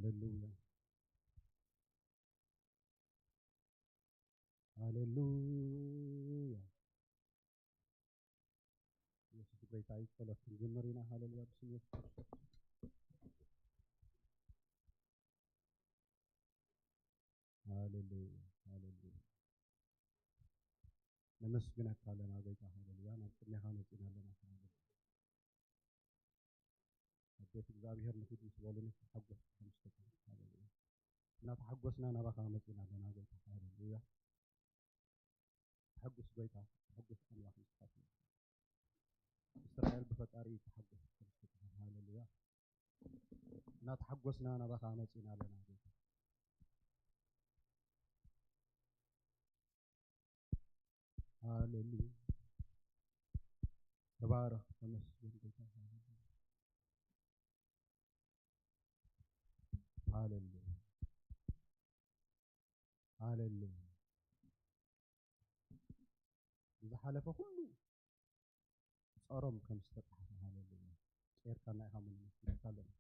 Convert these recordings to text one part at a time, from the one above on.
ሃሌሉያ፣ ሃሌሉያ። ኢየሱስ ጎይታ እዩ። ጸሎት ክንጅምር ኢና። ሃሌሉያ፣ ብስም ኢየሱስ ክርስቶስ። ሃሌሉያ፣ ሃሌሉያ። ነመስግነካ ኣለና ጎይታ፣ ሃሌሉያ። ናብ ቅድሜኻ መጺና ኣለና፣ ሃሌሉያ። ኣብ ቤት እግዚኣብሔር ንኺድ ምስ በሉኒ፣ ተሓጎስ ከም ዝተባህለ፣ ሃሌሉያ። እናተሓጎስና ናባኻ መጺና ኣለና ጎይታ፣ ሃሌሉያ። ተሓጎስ ጎይታ፣ ተሓጎስ ኣምላኽ ንስኻ ስለ እስራኤል ብፈጣሪ ተሓጎስ ከም ዝተባህለ፣ ሃሌሉያ። እናተሓጎስና ናባኻ መጺና ኣለና ጎይታ። ሃሌሉያ። ተባረኽ፣ ተመስገን ጎይታ። ሃሌሉያ፣ ሃሌሉያ። ዝሓለፈ ኩሉ ጾሮም ከም ዝተጻሕፈ፣ ሃሌሉያ፣ ቄርካና ኢኻ እሞ ነመስግነካ ኣለና።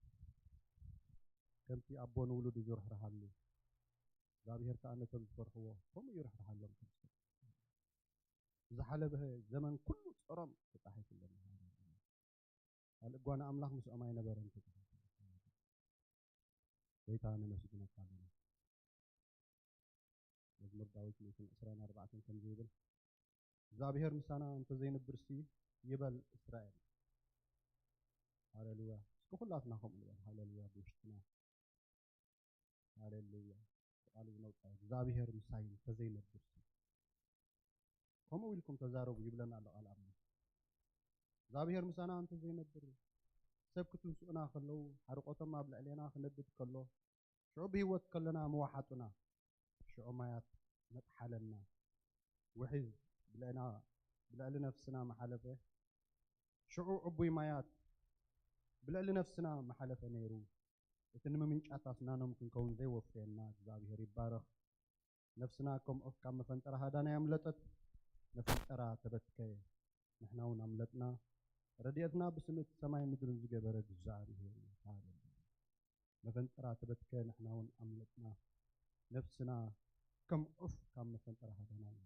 ከምቲ ኣቦ ንውሉዱ ዝርሕርሃሉ፣ እግዚኣብሔር ከኣ ነቶም ዝፈርሕዎ ከምኡ ይርሕርሃሎም ከም ዝተጻሕፈ። ዝሓለፈ ዘመን ኩሉ ጾሮም ተጻሒፉ ኣለና፣ ሃሌሉያ። ካልእ ጓና ኣምላኽ ምስኦም ኣይነበረን ተጻሒፉ። ጎይታ ነመስግነካ ኣለና። መዝሙር ዳዊት ሚእትን ዕስራን ኣርባዕተን ከምዚ ይብል፣ እግዚኣብሔር ምሳና እንተዘይነብርሲ ይበል እስራኤል። ሃሌሉያ። እስኪ ኩላትና ከምኡ ንበል። ሃሌሉያ ብውሽጥና። ሃሌሉያ። ቃሉ ዝነውፃ እግዚኣብሔር ምሳይ እንተዘይነብርሲ። ከምኡ ኢልኩም ተዛረቡ ይብለና ኣሎ ቃል ኣምላኽ። እግዚኣብሔር ምሳና እንተዘይነብር፣ ሰብ ክትንስኡና ከለዉ፣ ሓርቆቶም ኣብ ልዕሌና ክነድድ ከሎ፣ ሽዑ ብህይወት ከለና ምወሓጡና፣ ሽዑ ማያት መጥሓለና፣ ውሒዝ ብልዕና፣ ብልዕሊ ነፍስና መሓለፈ፣ ሽዑ ዕቡይ ማያት ብልዕሊ ነፍስና መሓለፈ ነይሩ። እቲ ንምምንጫት ኣስናኖም ክንከውን ዘይወፈየና እግዚኣብሔር ይባረኽ። ነፍስና ከም ዑፍ ካብ መፈንጠራ ሃዳናይ ኣምለጠት። መፈንጠራ ተበትከ፣ ንሕና እውን ኣምለጥና። ረድኤትና ብስም እቲ ሰማይ ምድርን ዝገበረ እግዚኣብሔር እዩ። ሃሌሉያ። መፈንጠራ ተበትከ፣ ንሕና እውን ኣምለጥና። ነፍስና ከም ዑፍ ካብ መፈንጠራ ሃዳናይ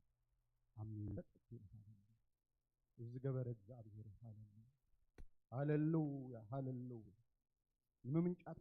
ኣምለጠት ይብል። ሃሌሉያ። እዚ ዝገበረ እግዚኣብሔር እዩ። ሃሌሉያ። ሃሌሉያ፣ ሃሌሉያ። ንምምንጫት